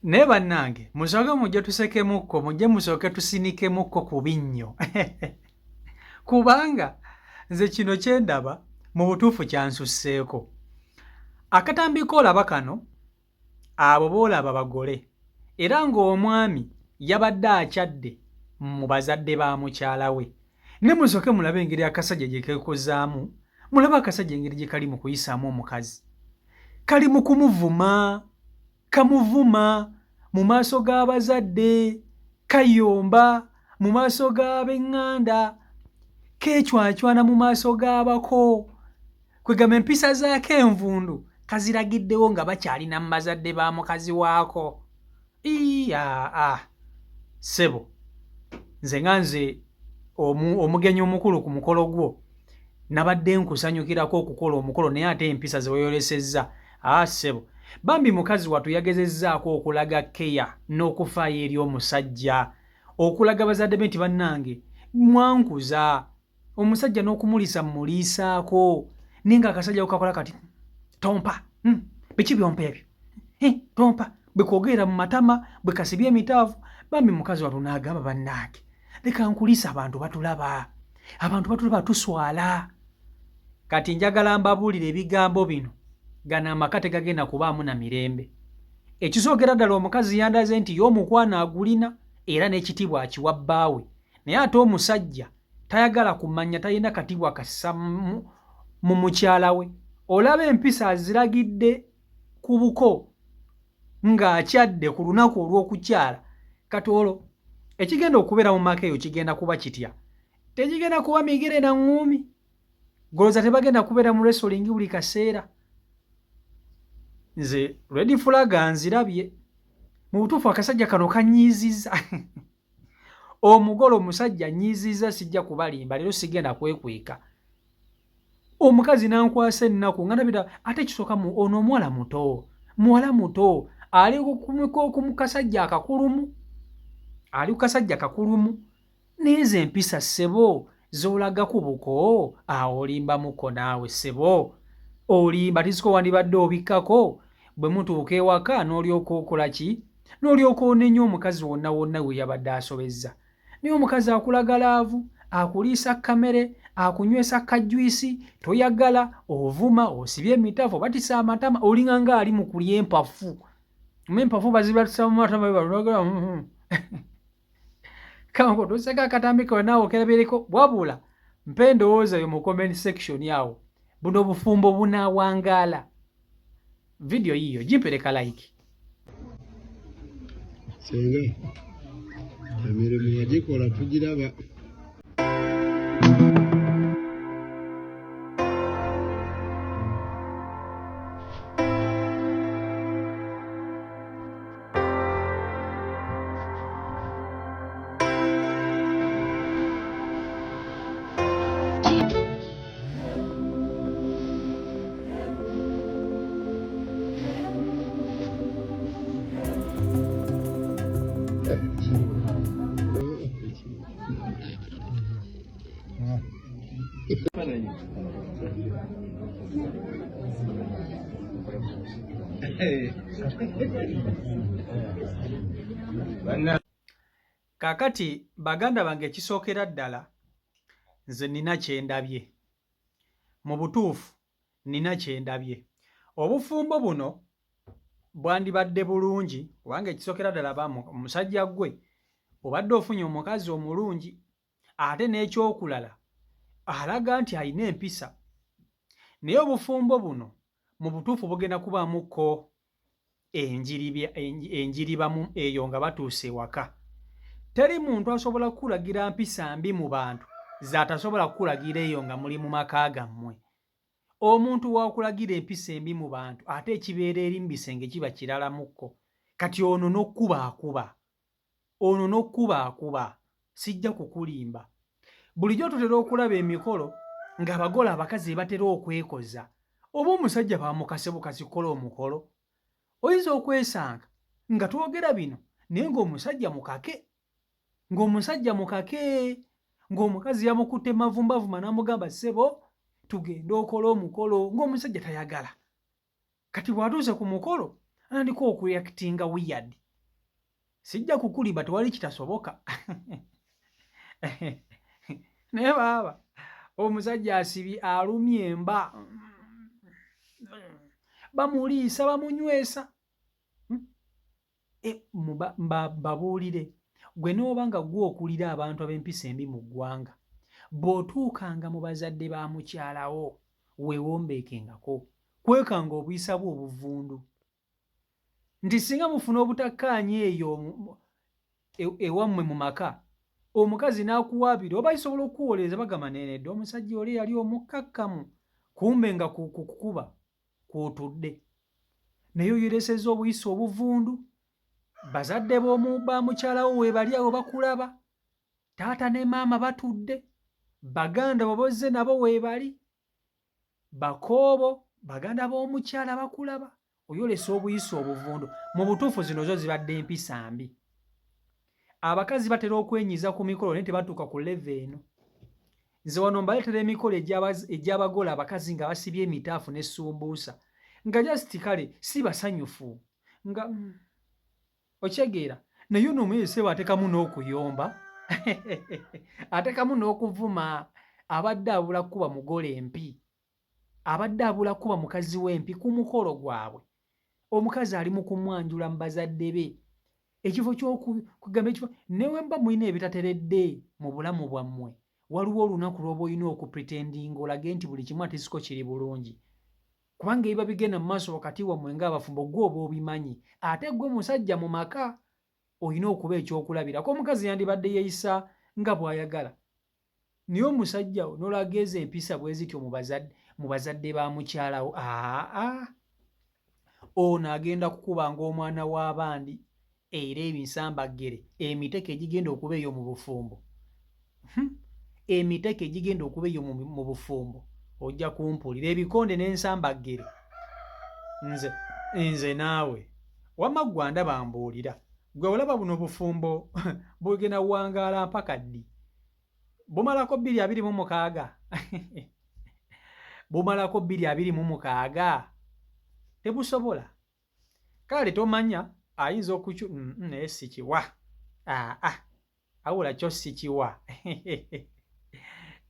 Naye bannange musooke mujje tusekemukko, mujje musooke tusinikemukko ku binnyo kubanga nze kino kye ndaba mu butuufu kyansusseeko. Akatambi k'olaba kano, abo b'olaba bagole era ng'omwami yabadde akyadde mu bazadde ba mukyala we. Naye musooke mulabe engeri akasajja gye keekozaamu, mulabe akasajja engeri gye kali mu kuyisaamu omukazi. Kali mu kumuvuma, kamuvuma mu maaso g'abazadde, kayomba mu maaso g'ab'eŋŋanda, keecwacwana mu maaso g'abako. Kwegamba empisa zaako envundu kaziragiddewo nga bakyalina mu bazadde ba mukazi waako. Iyaa ssebo, nze nga nze omugenyi omukulu ku mukolo gwo nabadde nkusanyukirako okukola omukolo naye ate empisa ze weyolesezza aa ssebo. Bambi mukazi wattu yagezezzaako okulaga keya n'okufaayo eri omusajja, okulaga bazadde be nti bannange mwankuza omusajja n'okumuliisa mmuliisaako, naye ng'akasajja ko kakola kati tompa, biki byompa ebyo, tompa, bwe kwogerera mu matama, bwe kasibye emitaafu. Bambi mukazi wattu n'agamba bannange leka nkuliise, abantu batulaba, abantu batulaba tuswala. Kati njagala mbabuulire ebigambo bino, gano amaka tegagenda kubaamu na mirembe. Ekisookera ddala omukazi yandaze nti ye omukwano agulina era n'ekitiibwa akiwa bbaawe, naye ate omusajja tayagala kumanya, talina katibwa kassa mu mukyala we. Olaba empisa aziragidde ku buko ng'akyadde ku lunaku olw'okukyala. Kati olwo ekigenda okubeera mu maka eyo kigenda kuba kitya? Tekigenda kuba migere na ŋŋuumi. Golooza tebagenda kubeera mu wrestling buli kaseera. Nze red flag nzirabye. Mu butuufu akasajja kano kannyiizizza. Omugole omusajja annyiizizza, sijja kubalimba, leero sigenda kwekweka. Omukazi n'ankwasa ennaku nga ndabira ate ekisooka ono omuwala muto, muwala muto ali ku kasajja akakulumu, ali ku kasajja kakulumu. Naye ezo empisa ssebo z'olaga ku buko, awo olimbamuko naawe ssebo, olimba tisiko wandibadde obikkako bwe mutuuka ewaka n'olyoka okola ki, n'olyoka onenya omukazi wonna wonna we yabadde asobezza. Naye omukazi akulaga laavu, akuliisa kamere, akunywesa kajwisi, toyagala, ovuma, osibye emitafu, obatisa amatama, olinga nga ali mu kulya empafu. Empafu bazibatisa mu matama, balagala. Kango toseka akatambi kawe naawe okerabireko, wabula mpa endowooza yo mu comment section awo. Buno obufumbo bunaawangaala? Vidiyo yiiyo gimpereka like. Senga emirimu wagikola tugiraba. Kaakati baganda bange, ekisookera ddala nze nina kye ndabye. Mu butuufu nina kye ndabye. Obufumbo buno bwandibadde bulungi kubanga ekisookera ddala omusajja ggwe obadde ofunye omukazi omulungi, ate n'ekyokulala alaga nti alina empisa. Naye obufumbo buno mu butuufu bugenda kubaamukko enjiribamu eyo nga batuuse ewaka. Teri muntu asobola kukulagira mpisa mbi mu bantu z'atasobola kukulagira eyo nga muli mu maka gammwe. Omuntu w'akulagira empisa embi mu bantu ate ekibeera eri mu bisenge kiba kiralamukko. Kati ono n'okkuba akuba, ono n'okkuba akuba, sijja kukulimba. Bulijjo tutera okulaba emikolo ng'abagole abakazi be batera okwekoza, oba omusajja bamukase bukasi kukola omukolo. Oyinza okwesanga nga twogera bino naye ng'omusajja mukake, ng'omusajja mukake, ng'omukazi yamukutte mavumbavuma n'amugamba ssebo tugende okole omukolo, ng'omusajja tayagala. Kati bw'atuuse ku mukolo atandika okureactinga weird. Sijja kukulimba, tewali kitasoboka. Naye baaba omusajja asibye alumye emba, bamuliisa bamunywesa. E, babuulire gwe n'oba nga gwe okulira abantu ab'empisa embi mu ggwanga, bw'otuukanga mu bazadde ba mukyalawo weewombeekengako, kwekanga obuyisa bwo obuvundu, nti singa mufuna obutakkaanya eyo ewammwe mu maka, omukazi n'akuwaabira oba isobola okukuwolereza, bagamba nenedde omusajja oli yali omukkakkamu, kumbe nga kukukuba kw'otudde. Naye oyoresezza obuyisa obuvundu, bazadde b'omu ba mukyalawo weebali awo bakulaba, taata ne maama batudde, baganda bo bozze nabo weebali, bakoobo baganda b'omukyala bakulaba, oyolesa obuyisa obuvundu. Mu butuufu zino zo zibadde empisa mbi. Abakazi batera okwenyiza ku mikolo naye tebatuuka ku level eno. Nze wano mbaleetera emikolo egy'abagole abakazi nga basibye emitaafu ne sumbuusa nga just kale si basanyufu nga okyegeera, naye ono omuyezi sebo atekamu n'okuyomba atekamu n'okuvuma. Abadde abula kukuba mugole empi, abadde abula kukuba mukazi we empi ku mukolo gwabwe. Omukazi ali mu kumwanjula mu bazadde be, ekifo ky'okugamba ekifo newe mba mulina ebitateredde mu bulamu bwammwe, waliwo olunaku lw'oba olina okupretendinga olage nti buli kimu atisiko kiri bulungi, kubanga ebiba bigenda mu maaso wakati wammwe ng'abafumbo gwe oba obimanyi. Ate gwe musajja mu maka olina okuba ekyokulabirako. Omukazi yandibadde yeeyisa nga bw'ayagala, naye omusajja n'olaga ezo empisa bwe zityo mu bazadde ba mukyalawo, aa ono agenda kukubanga omwana w'abandi. Era ebinsambaggere, emiteko egigenda okuba eyo mu bufumbo, emiteko egigenda okuba eyo mu bufumbo, ojja kumpulira ebikonde n'ensambaggere. Nze naawe wamma ggwe andaba mbuulira, gwe olaba buno bufumbo bugenda wangaala mpaka ddi? Bumalako 2026? Bumalako 2026? Tebusobola. Kale tomanya, ayinza okukyu naye sikiwa. Aa awula kyo sikiwa,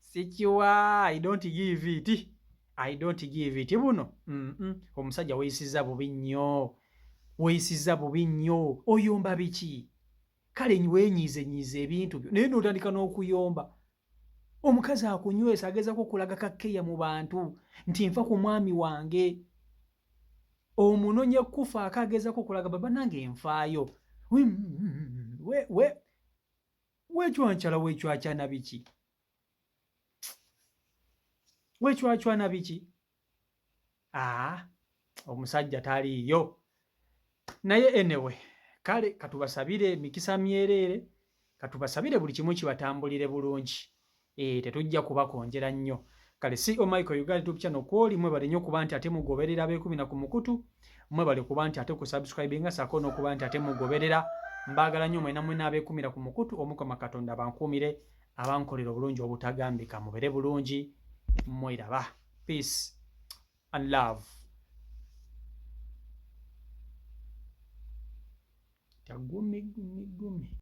sikiwa. I don't give it, I don't give it. Buno omusajja weeyisizza bubi nnyo, weeyisizza bubi nnyo. Oyomba biki? Kale weenyiize nyiiza ebintu byo, naye n'otandika n'okuyomba. Omukazi akunywesa, agezako okulaga kakkeya mu bantu nti nfa ku mwami wange, omunonye kufaako, agezako okulaga baba nange nfaayo. Wecwankyala, wecwakyana biki? Wecwacwana biki? Aa omusajja taliiyo. Naye anyway, kale katubasabire emikisa myereere, katubasabire buli kimu kibatambulire bulungi. Tetujja kubakonjera nnyo. Kale CEO Michael Uganda YouTube channel kwoli, mwebale nnyo kuba nti ate mugoberera abeekumira ku mukutu, mwebale kuba nti ate ku subscribinga saako n'okuba nti ate mugoberera. Mbaagala nnyo mwena mwena abeekumira ku mukutu. Omukama Katonda abankuumire, abankolera obulungi obutagambika. Mubere bulungi, mweraba. Peace and love. Gumi gumi gumi.